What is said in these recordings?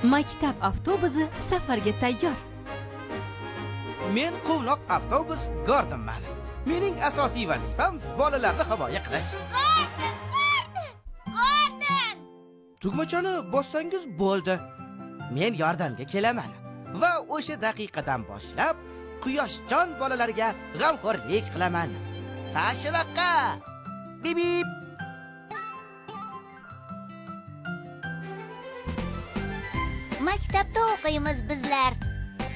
Maktab avtobusi safarga tayyor. Men quvnoq avtobus Gordonman. Mening asosiy vazifam bolalarni himoya qilish. Gordon! Tugmachani bossangiz bo'ldi. Men yordamga kelaman va o'sha daqiqadan boshlab quyoshjon bolalarga g'amxo'rlik qilaman. Ha, shunaqa. Bip bip. Maktabda o'qiymiz bizlar.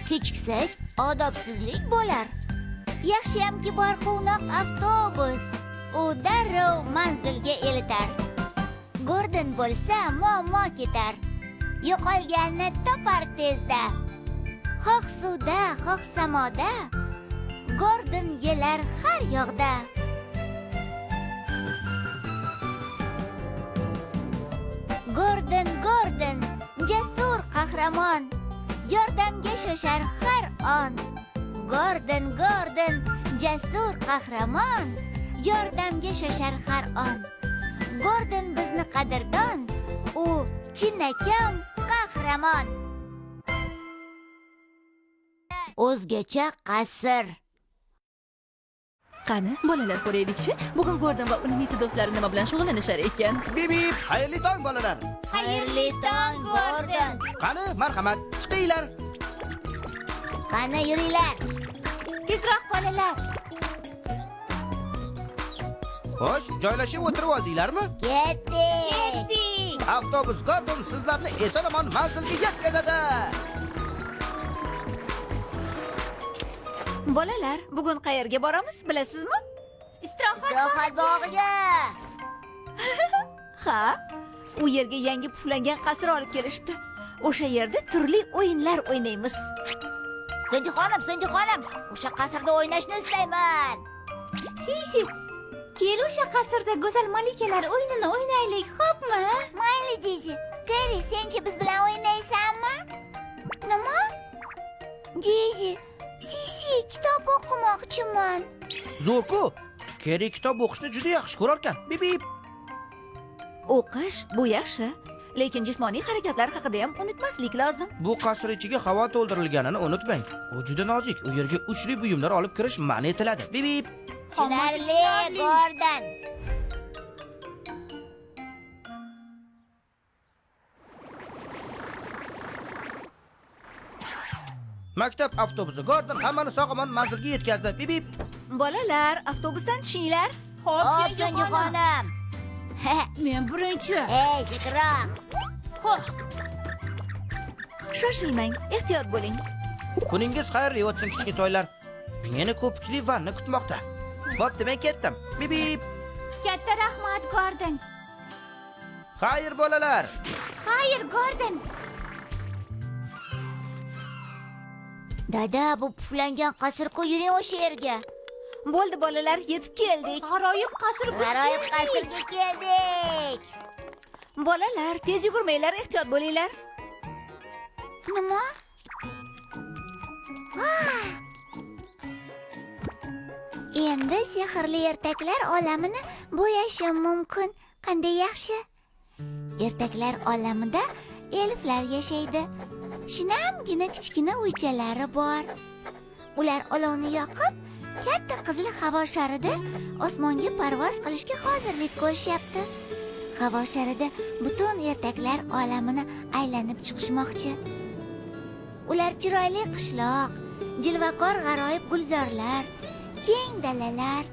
Kechiksak odobsizlik bo'lar. Yaxshiyamki bor quvnoq avtobus. U darrov manzilga elitar. Gordon bo'lsa muammo ketar. Yo'qolganni topar tezda. Xoh suvda, xoh samoda. Gordon yelar har yoqda. Gordon, Gordon, jasur qahramon. Yordamga shoshar har on. Gordon, Gordon, jasur qahramon. Yordamga shoshar har on. Gordon bizni qadrdon, u chinakam qahramon. O'zgacha qasr. Qani, bolalar ko'raylikchi. Bugun Gordon va uning yetti do'stlari nima bilan shug'ullanishar ekan? Bip bip. Xayrli tong bolalar. Xayrli tong, Gordon. Qani, marhamat, chiqinglar. Qani yuringlar. Tezroq bolalar. Xo'sh, joylashib o'tirib oldinglarmi? Ketdik. Ketdik. Avtobus Gordon sizlarni eson-omon manzilga yetkazadi. Bolalar, bugun qayerga boramiz, bilasizmi? Istirohat Istirohat bog'iga. Ha, u yerga yangi puflangan qasr olib kelishibdi. O'sha yerda turli o'yinlar o'ynaymiz. Sendi xonim, Sendi xonim, o'sha qasrda o'ynashni istayman. Sisi, kel o'sha qasrda go'zal malikalar o'yinini o'ynaylik, xo'pmi? Mayli Dizi. Kerri, senchi biz bilan o'ynaysanmi? Nima? Dizi, Sisi, kitob o'qimoqchiman. Zo'r-ku. Kerri kitob o'qishni juda yaxshi ko'rar ekan. Bip bip. O'qish bu yaxshi, lekin jismoniy harakatlar haqida ham unutmaslik lozim. Bu qasr ichiga havo to'ldirilganini unutmang. U juda nozik. U yerga uchli buyumlar olib kirish man etiladi. Bip bip. Tushunarli, Gordon. Maktab avtobusi Gordon hammani sog'-omon manzilga yetkazdi. Bip bip. Bolalar, avtobusdan tushinglar. Xo'p, Sendi xonim. Men birinchi. Ey, sekinroq. Xo'p. Shoshilmang, ehtiyot bo'ling. Kuningiz xayrli o'tsin kichkintoylar. Meni ko'pikli vanna kutmoqda. Bo'pti, men ketdim. Bip bip. Katta rahmat, Gordon. Xayr bolalar. Xayr, Gordon. Dada, bu puflangan qasr-ku, yuring o'sha yerga. Bo'ldi bolalar, yetib keldik. G'aroyib qasr biz G'aroyib qasrga keldik. Bolalar, tez yugurmanglar, ehtiyot bo'linglar. Nima? Endi sehrli ertaklar olamini bo'yashim mumkin. Qanday yaxshi. Ertaklar olamida elflar yashaydi. Shinamgina kichkina uychalari bor. Ular olovni yoqib, katta qizil havo sharida osmonga parvoz qilishga hozirlik ko'rishyapti. Havo sharida butun ertaklar olamini aylanib chiqishmoqchi. Ular chiroyli qishloq, jilvakor g'aroyib gulzorlar, keng dalalar,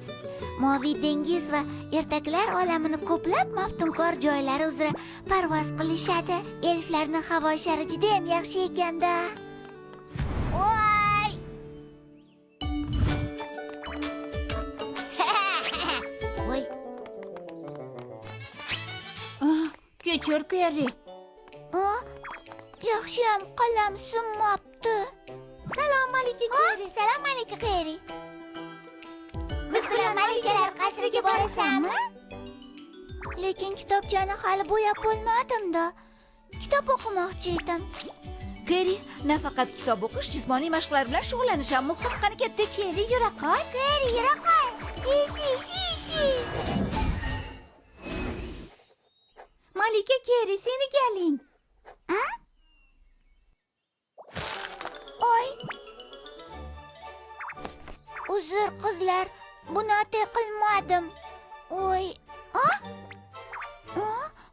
moviy dengiz va ertaklar olamini ko'plab maftunkor joylari uzra parvoz qilishadi. Elflarning havo shari juda ham yaxshi ekanda. Voy! Voy! Kechir, Kerri. Yaxshiyam qalam sinmabdi. Salom malika Kerri. Salom malika Kerri. Biz bilan malikalar qasriga borasanmi? Lekin kitobchani hali bo'yab bo'lmadim-da. Kitob o'qimoqchi edim. Kerri, nafaqat kitob o'qish, jismoniy mashqlar bilan shug'ullanish ham muhim. Qani ketdik. Kerri, yura qol. Kerri, yura qol. Si, si, si. Malika Kerri, seni galing. Uzr qizlar, buni atay qilmadim. Oy, a?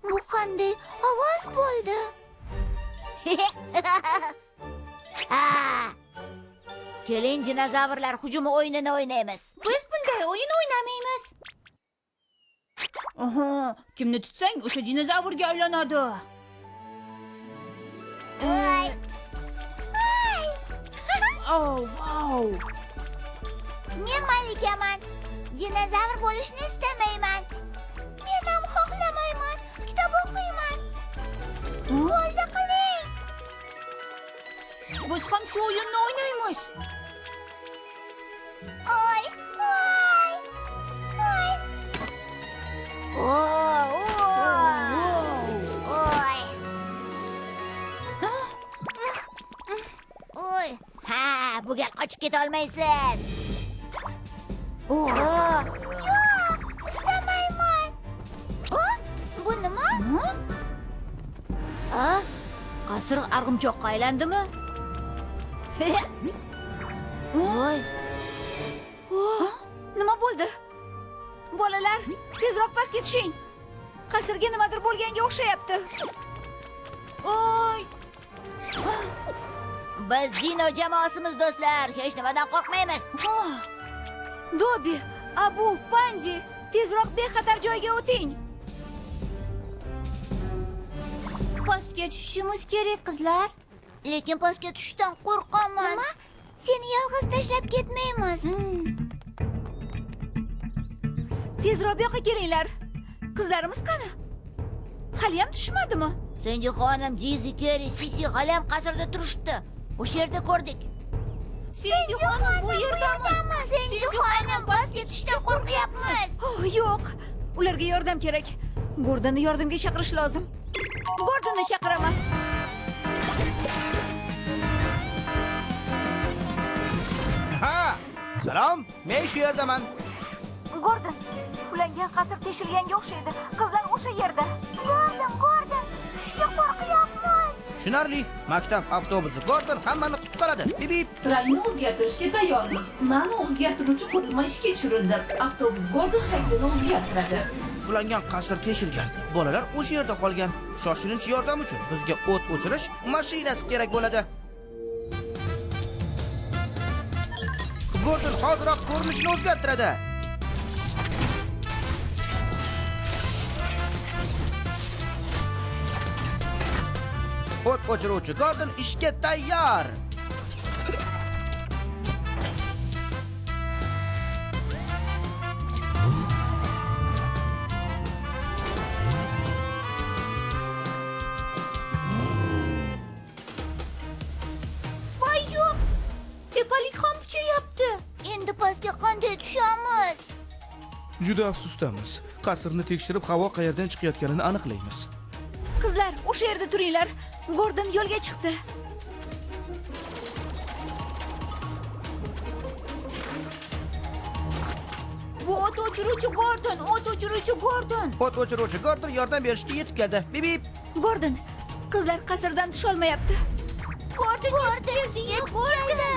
Bu qanday ovoz bo'ldi? Keling, dinozavrlar hujumi o'yinini o'ynaymiz. Biz bunday o'yin o'ynamaymiz. Aha, kimni tutsang o'sha dinozavrga aylanadi. Oy. Ay. Oh, wow. Men malikaman. Dinozavr bo'lishni istamayman. Men ham xohlamayman. Kitob o'qiyman. Bo'ldi qiling. Biz ham shu o'yinni o'ynaymiz. Oy, oy. Oy. Oh, oy. Oy. Ha, bu gal qochib keta olmaysiz. Oh. Yo'q, istamayman. Bu nima? Qasr arg'imchoqqa aylandimi? Voy. Nima bo'ldi? Bolalar, tezroq pastga tushing. Qasrga nimadir bo'lganga o'xshayapti. Oy. Biz dino jamoasimiz do'stlar, hech nimadan qo'rqmaymiz. Dobi, Abu, Pandi, tezroq bexatar joyga o'ting. Pastga tushishimiz kerak qizlar. Lekin pastga tushishdan qo'rqaman. Nima? Seni yolg'iz tashlab ketmaymiz. Tezroq bu yoqqa kelinglar. Qizlarimiz qani? Hali ham tushmadimi? Sendi xonim, Dizi, Kerri, Sisi hali ham qasrda turishdi. O'sha yerda ko'rdik. Sendi xonim, bu yerdamiz. Sendi xonim, pastga tushishdan qo'rqyapmiz. Oh, yo'q. Ularga yordam kerak. Gordonni yordamga chaqirish lozim. Gordonni chaqiraman. Ha, salom, men shu yerdaman. Gordon, ulangan qasr teshilganga o'xshaydi. Qizlar o'sha yerda. Gordon, Gordon, tushishga qo'rqyapmiz. Tushunarli. Maktab avtobusi Gordon hammani qutqaradi. Bip bip. Rangni o'zgartirishga tayyormiz. Nano o'zgartiruvchi qurilma ishga tushirildi. Avtobus Gordon shaklini o'zgartiradi. Ulangan qasr teshilgan. Bolalar o'sha yerda qolgan. Shoshilinch yordam uchun bizga o't o'chirish mashinasi kerak bo'ladi. Gordon hoziroq ko'rinishini o'zgartiradi. O't o'chiruvchi Gordon ishga tayyor. Voy yo'q. Tepalik ham kuchayapti. Endi pastga qanday tushamiz? Juda afsusdamiz. Qasrni tekshirib, havo qayerdan chiqayotganini aniqlaymiz. Qizlar, o'sha yerda turinglar. Gordon yo'lga chiqdi. Bu o't o'chiruvchi Gordon, o't o'chiruvchi Gordon. O't o'chiruvchi Gordon yordam berishga yetib keldi. Bip bip. Gordon, qizlar qasrdan tusha olmayapti. Gordon yetib keldi.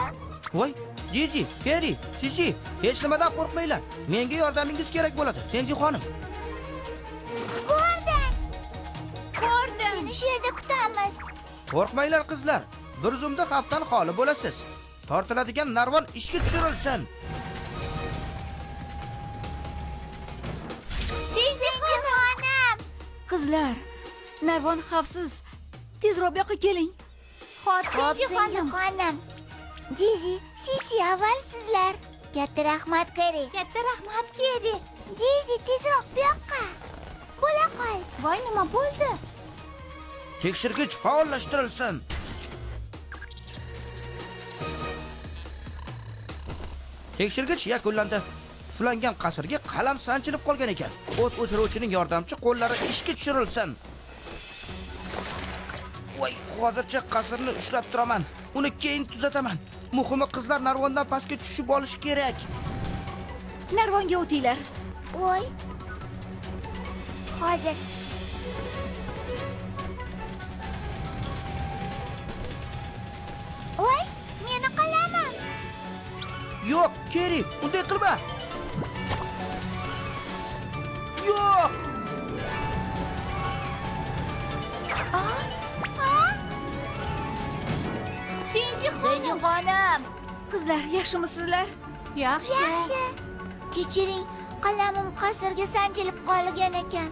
Voy, Dizi, Kerri, Sisi, hech nimadan qo'rqmanglar. Menga yordamingiz kerak bo'ladi, Sendi xonim. Gordon! Gordon! Seni shu yerda kutamiz. Qo'rqmanglar qizlar. Bir zumda xavfdan xoli bo'lasiz. Tortiladigan narvon ishga tushirilsin. Sendi xonim! Qizlar, narvon xavfsiz. Tezroq bu yoqqa keling. Xo'p, Sendi xonim. Dizi, Sisi, avval sizlar. Katta rahmat, Kerri. Katta rahmat, Kerri. Dizi, tezroq bu yoqqa. Bo'la qol. Voy, nima bo'ldi? Tekshirgich faollashtirilsin. Tekshirgich yakunlandi. Puflangan qasrga qalam sanchilib qolgan ekan. O't o'chiruvchining yordamchi qo'llari ishga tushirilsin. Voy, hozircha qasrni ushlab turaman. Uni keyin tuzataman. Muhimi qizlar narvondan pastga tushib olishi kerak. Narvonga o'tinglar. Voy. Hozir. Voy, meni qalamim. Yo'q, Kerri, unday qilma. Yo'q! Sendi xonim. Qizlar, yaxshimisizlar? Yaxshi. Yaxshi. Kechiring, qalamim qasrga sanchilib qolgan ekan.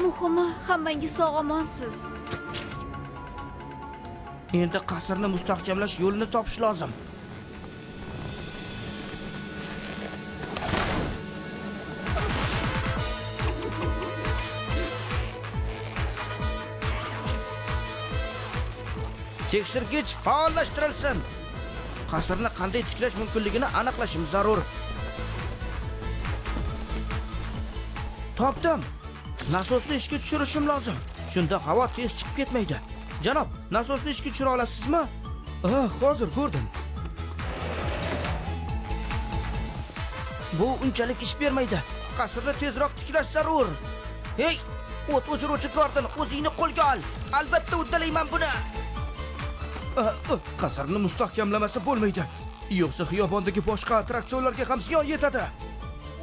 Muhimi, hammangiz sog' omonsiz. Endi qasrni mustahkamlash yo'lini topish lozim. Tekshirgich faollashtirilsin. Qasrni qanday tiklash mumkinligini aniqlashim zarur. Topdim. Nasosni ishga tushirishim lozim. Shunda havo tez chiqib ketmaydi. Janob, nasosni ishga tushira olasizmi? Hozir ko'rdim. Bu unchalik ish bermaydi. Qasrni tezroq tiklash zarur. Hey, o't o'chiruvchi Gordon, o'zingni qo'lga ol. Albatta uddalayman buni. Qasrni mustahkamlamasa bo'lmaydi. Yo'qsa xiyobondagi boshqa attraksionlarga ham ziyon yetadi.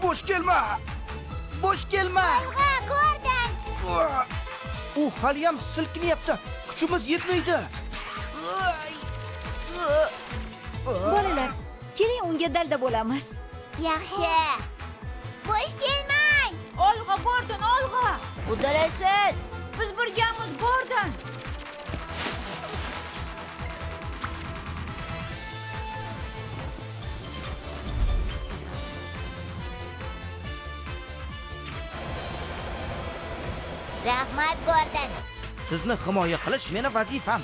Bo'sh kelma! Bo'sh kelma! Olg'a, Gordon! U haliyam silkinyapti. Kuchimiz yetmaydi. Bolalar, keling unga dalda bo'lamiz. Yaxshi. Bo'sh kelmang. Olg'a Gordon, olg'a. Uddalaysiz. Biz birgamiz Gordon. Rahmat, Gordon. Sizni himoya qilish meni vazifam.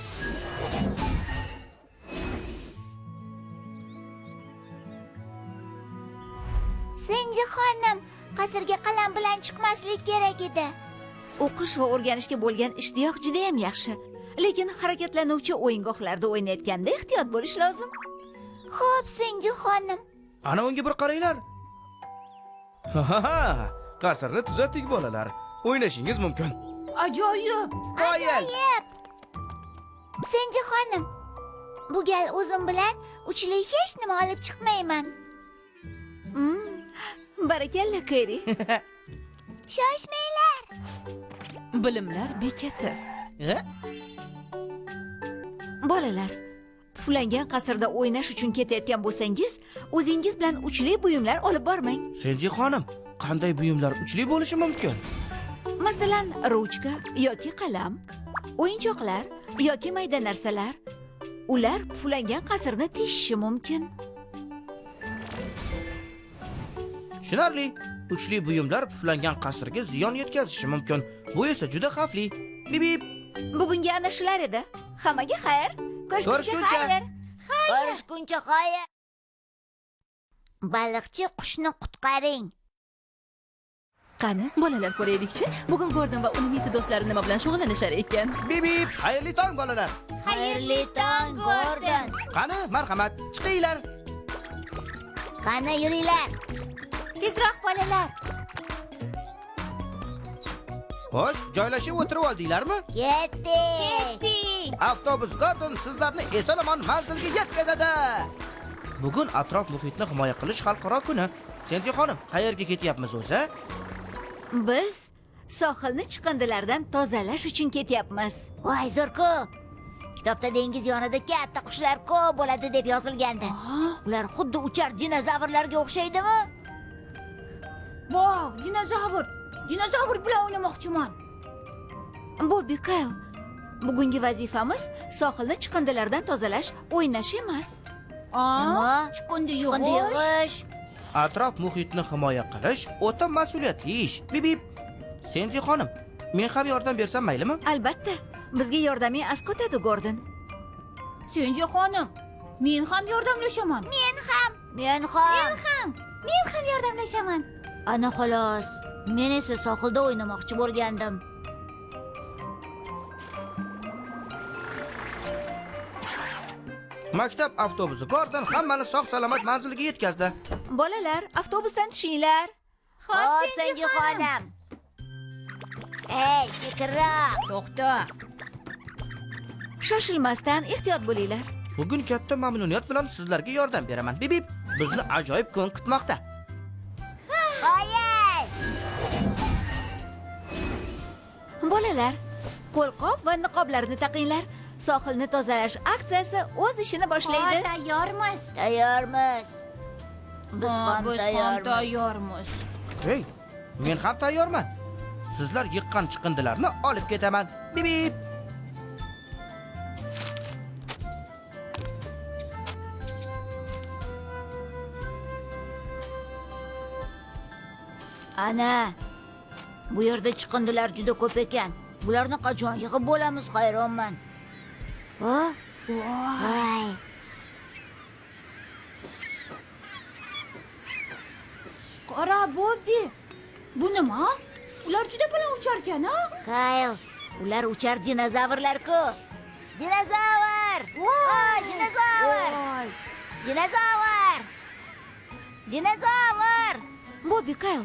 Sendi xonim, qasrga qalam bilan chiqmaslik kerak edi. O'qish va o'rganishga bo'lgan ishtiyoq juda ham yaxshi. Lekin harakatlanuvchi o'yingohlarda o'ynayotganda ehtiyot bo'lish lozim. Xo'p, Sendi xonim. Ana unga bir qaranglar. Ha-ha! Qasrni tuzatdik bolalar. O'ynashingiz mumkin. Ajoyib. Qoyil. Ajoyib. Sendi xonim, bu gal o'zim bilan uchli hech nima olib chiqmayman. Barakalla, Kerri. Shoshmanglar. Bilimlar bekati. Bolalar, puflangan qasrda o'ynash uchun ketayotgan bo'lsangiz, o'zingiz bilan uchli buyumlar olib bormang. Sendi xonim, qanday buyumlar uchli bo'lishi mumkin? Masalan, ruchka yoki qalam, o'yinchoqlar yoki mayda narsalar. Ular puflangan qasrni teshishi mumkin. Tushunarli. Uchli buyumlar puflangan qasrga ziyon yetkazishi mumkin. Bu esa juda xavfli. Bip bip. Bugungi ana shular edi. Hammaga xayr. Ko'rishguncha xayr. Ko'rishguncha xayr. Baliqchi qushni qutqaring. Qani, bolalar ko'raylikchi. Bugun Gordon va uning yetti do'stlari nima bilan shug'ullanishar ekan? Bip bip. Xayrli tong bolalar. Xayrli tong, Gordon. Qani, marhamat, chiqinglar. Qani yuringlar. Tezroq bolalar. Xo'sh, joylashib o'tirib oldinglarmi? Ketdik. Ketdik. Avtobus Gordon sizlarni eson-omon manzilga yetkazadi. Bugun atrof muhitni himoya qilish xalqaro kuni. Sendi xonim, qayerga ketyapmiz o'zi? Biz sohilni chiqindilardan tozalash uchun ketyapmiz. Voy, zo'r-ku. Kitobda dengiz yonida katta qushlar ko'p bo'ladi deb yozilgandi. Ular xuddi uchar dinozavrlarga o'xshaydimi? Vau, dinozavr. Dinozavr bilan o'ynamoqchiman. Bobbi, Kyle, bugungi vazifamiz sohilni chiqindilardan tozalash, o'ynash emas. Nima? Chiqindi Chiqindi yig'ish. yig'ish. Atrof muhitni himoya qilish o'ta mas'uliyatli ish. Bip bip. Sendi xonim, men ham yordam bersam maylimi? Albatta, bizga yordaming asqotadi, Gordon. Sendi xonim, men ham yordamlashaman. Men ham. Men ham. Men ham. Men ham yordamlashaman. Ana xolos. Men esa sohilda o'ynamoqchi bo'lgandim. Maktab avtobusi Gordon hammani sog'-salomat manziliga yetkazdi. Bolalar, avtobusdan tushinglar. Xo'p, Sendi xonim. Ey, sekinroq. To'xta. Shoshilmasdan ehtiyot bo'linglar. Bugun katta mamnuniyat bilan sizlarga yordam beraman. Bip bip. Bizni ajoyib kun kutmoqda. Qoyil! Bolalar, qo'lqop va niqoblarni taqinglar. Sohilni tozalash aksiyasi o'z ishini boshlaydi. Tayyormiz. Tayyormiz. Biz ham Biz ham tayyormiz. tayyormiz. Hey, men ham tayyorman. Sizlar yiqqan chiqindilarni olib ketaman. Bip bip. Ana, bu yerda chiqindilar juda ko'p ekan. Bularni qachon yig'ib bo'lamiz, hayronman. Ha? Voy. Qara, Bobbi. Bu nima? Ular juda baland ucharkan, a? Kayl, ular uchar dinozavrlar-ku. Dinozavr! Voy, dinozavr! Voy. Dinozavr! Dinozavr! Bobbi, Kayl,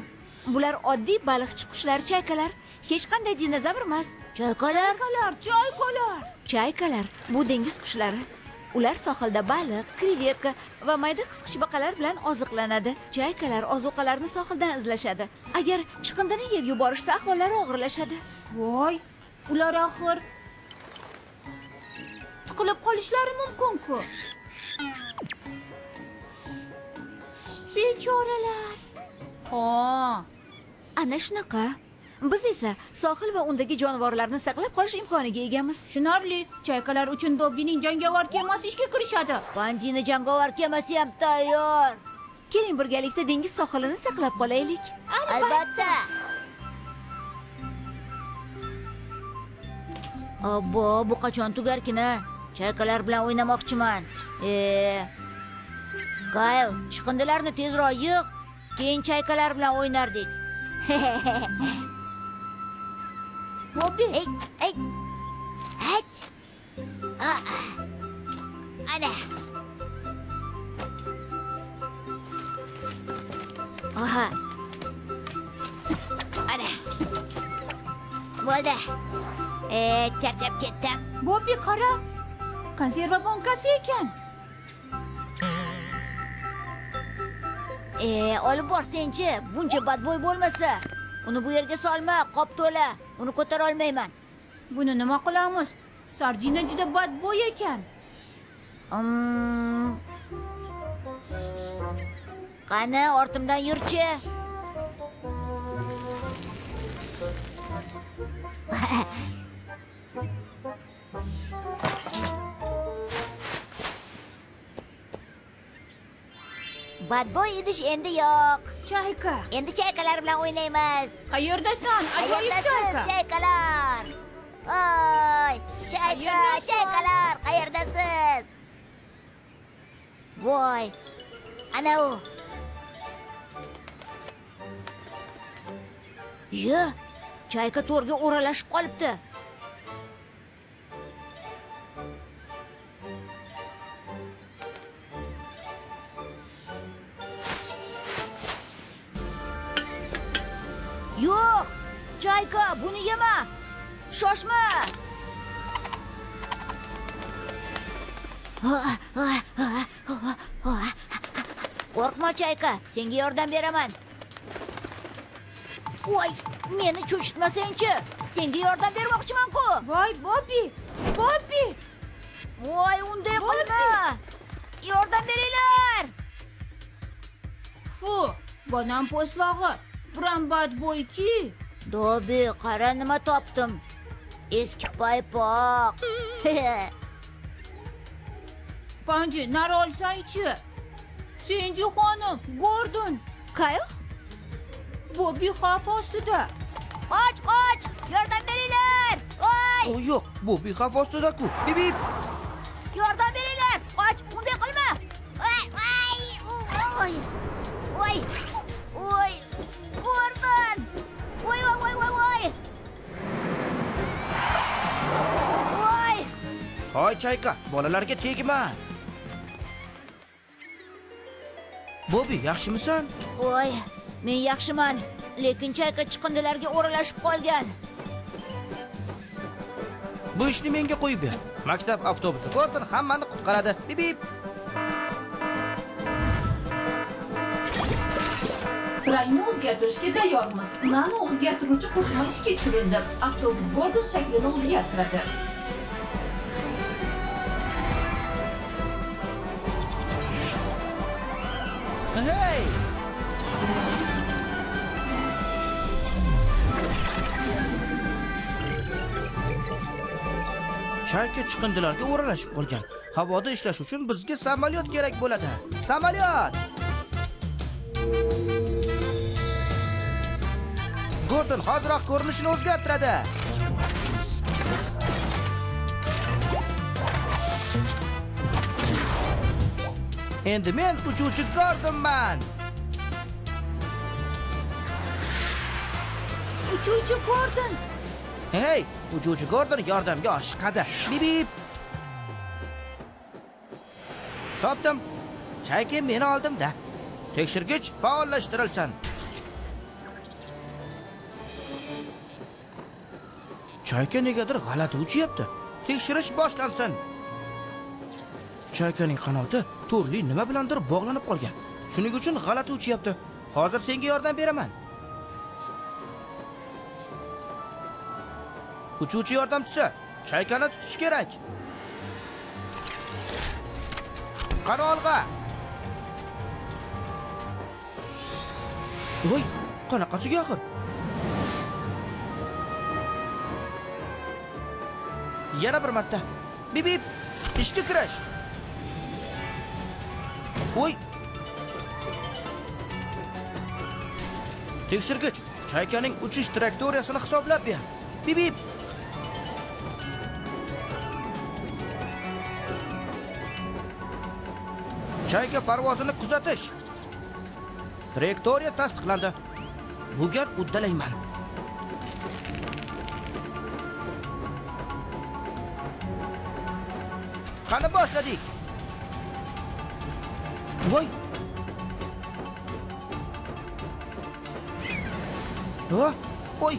bular oddiy baliqchi qushlar, chaykalar. Hech qanday dinozavr emas. Chaykalar? Chaykalar, chaykalar. Chaykalar bu dengiz qushlari. Ular sohilda baliq, krevetka va mayda qisqichbaqalar bilan oziqlanadi. Chaykalar ozuqalarni sohildan izlashadi. Agar chiqindini yeb yuborishsa, ahvollari og'irlashadi. Voy, ular axir tiqilib qolishlari mumkin-ku. Bechoralar. Ha. Ana shunaqa. Biz esa sohil va undagi jonivorlarni saqlab qolish imkoniga egamiz. Tushunarli. Chaykalar uchun Dobbining jangovar kemasi ishga kirishadi. Pandini jangovar kemasi ham tayyor. Keling birgalikda dengiz sohilini saqlab qolaylik. Albatta. Obbo, bu qachon tugarkin-a? Chaykalar bilan o'ynamoqchiman. Kayl, chiqindilarni tezroq yig', keyin chaykalar bilan o'ynardik. Bobbi. Ey, ey. Hach. Ana. Aha. Ana. Bo'ldi. Charchab ketdim. Bobbi, qara. Konserva bankasi ekan. Olib borsangchi, buncha badbo'y bo'lmasa. Uni bu yerga solma, qop to'la. Uni ko'tara olmayman. Buni nima qilamiz? Sardina juda badbo'y ekan. Qani, ortimdan yurchi. Badbo'y idish endi yo'q. Chayka. Endi chaykalar bilan o'ynaymiz. Qayerdasan? Ajoyib Qayerdasiz, chayka. chaykalar? Oy, chayka, Qayerdasan? chaykalar, qayerdasiz? Voy, ana u. Ye, chayka to'rga o'ralashib qolibdi. Yo'q, chayka, buni yema. Shoshma. Qo'rqma, chayka, senga yordam beraman. Voy, meni cho'chitmasangchi. Senga yordam bermoqchiman-ku. Voy, Bobbi, Bobbi. Voy, unday qilma. Yordam beringlar. Fu, banan po'stlog'i. Biron badbo'yki. Dobbi, qara nima topdim. Eski paypoq. Panji, nari olsangchi. Sendi xonim, Gordon. Kayl? Bobbi xavf ostida. Qoch, qoch! Yordam beringlar! Voy! O yo'q, Bobbi xavf ostida-ku. Bip bip. Yordam beringlar! Qoch, unday qilma. Voy, voy, voy. Voy. Voy. Gordon! Voy, voy, voy, voy, voy. Voy! Hoy chayka, bolalarga tegma. Bobbi, yaxshimisan? Voy, men yaxshiman, lekin chayka chiqindilarga o'ralashib qolgan. Bu ishni menga qo'yib ber. Maktab avtobusi Gordon hammani qutqaradi. Bip bip. Rangni o'zgartirishga tayyormiz. Nano o'zgartiruvchi qurilma ishga tushirildi. Avtobus Gordon shaklini o'zgartiradi. Hey! Chayka chiqindilarga o'ralashib qolgan. Havoda ishlash uchun bizga samolyot kerak bo'ladi. Samolyot! Gordon hoziroq ko'rinishini o'zgartiradi. Endi men uchuvchi Gordonman. Uchuvchi Gordon. Hey, uchuvchi Gordon yordamga oshiqadi. Bip bip. Topdim. Chayka meni oldimda. Tekshirgich faollashtirilsin. Chayka negadir g'alati uchyapti. Tekshirish boshlansin. Chaykaning qanoti turli nima bilandir bog'lanib qolgan. Shuning uchun g'alati uchyapti. Hozir senga yordam beraman. Uchuvchi yordamchisi, chaykani tutish kerak. Qani olg'a. Voy, qanaqasiga axir? Yana bir marta. Bip bip. Ishga kirish. Voy. Tekshirgich, chaykaning uchish trayektoriyasini hisoblab ber. Bip bip. Chayka parvozini kuzatish. Trayektoriya tasdiqlandi. Bu gal uddalayman. Qani boshladik. Voy. Ha? Oy.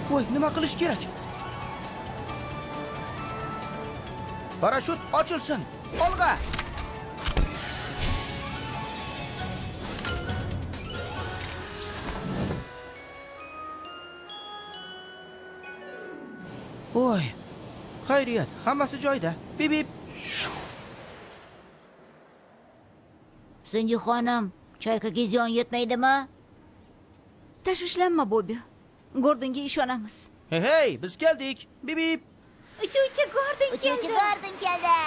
Voy, nima qilish kerak? Parashyut ochilsin. Olg'a. Voy. Xayriyat, hammasi joyida. Bip bip. Sindi xonim, chaykaga ziyon yetmaydimi? Tashvishlanma, Bobbi. Gordonga ishonamiz. Hey, hey, biz keldik. Bip bip. Uchuvchi Gordon keldi. Uchuvchi Gordon keldi.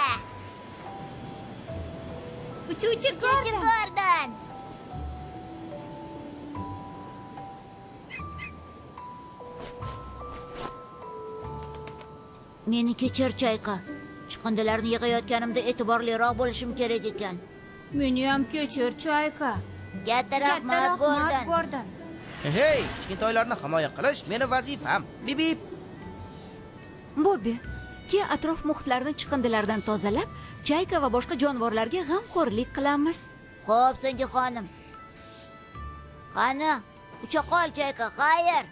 Uchuvchi Uchuvchi Gordon. Gordon. Meni kechir, Chayka. Chiqindilarni yig'ayotganimda e'tiborliroq bo'lishim kerak ekan. Meni ham kechir, Chayka. Katta rahmat, Gordon. Gordon. Hey, kichkintoylarni himoya qilish meni vazifam. Bip bip. Bobbi, ke atrof muhitlarni chiqindilardan tozalab, chayka va boshqa jonivorlarga g'amxo'rlik qilamiz. Xo'p, Sindi xonim. Qani, ucha qol, Chayka, xayr.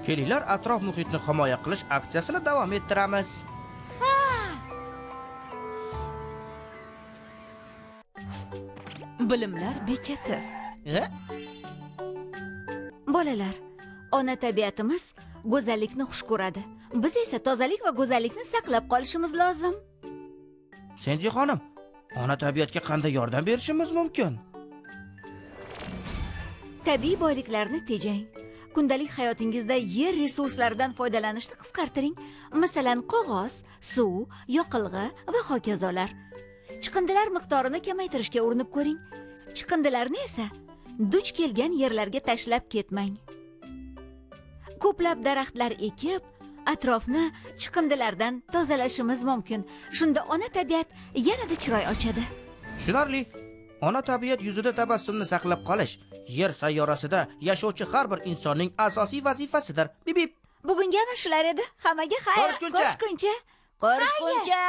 Kelinglar, atrof muhitni himoya qilish aksiyasini davom ettiramiz. Ha! Bilimlar bekati. Bolalar, ona tabiatimiz go'zallikni xush ko'radi. Biz esa tozalik va go'zallikni saqlab qolishimiz lozim. Sendi xonim, ona tabiatga qanday yordam berishimiz mumkin? Tabiiy boyliklarni tejang. Kundalik hayotingizda yer resurslaridan foydalanishni qisqartiring. Masalan, qog'oz, suv, yoqilg'i va hokazolar. Chiqindilar miqdorini kamaytirishga urinib ko'ring. Chiqindilarni esa duch kelgan yerlarga tashlab ketmang. Ko'plab daraxtlar ekib, atrofni chiqindilardan tozalashimiz mumkin. Shunda ona tabiat yanada chiroy ochadi. Tushunarli. Ona tabiat yuzida tabassumni saqlab qolish yer sayyorasida yashovchi har bir insonning asosiy vazifasidir. Bip bip. Bugungi ana shular edi. Hammaga xayr. Ko'rishguncha. Ko'rishguncha. Ko'rishguncha.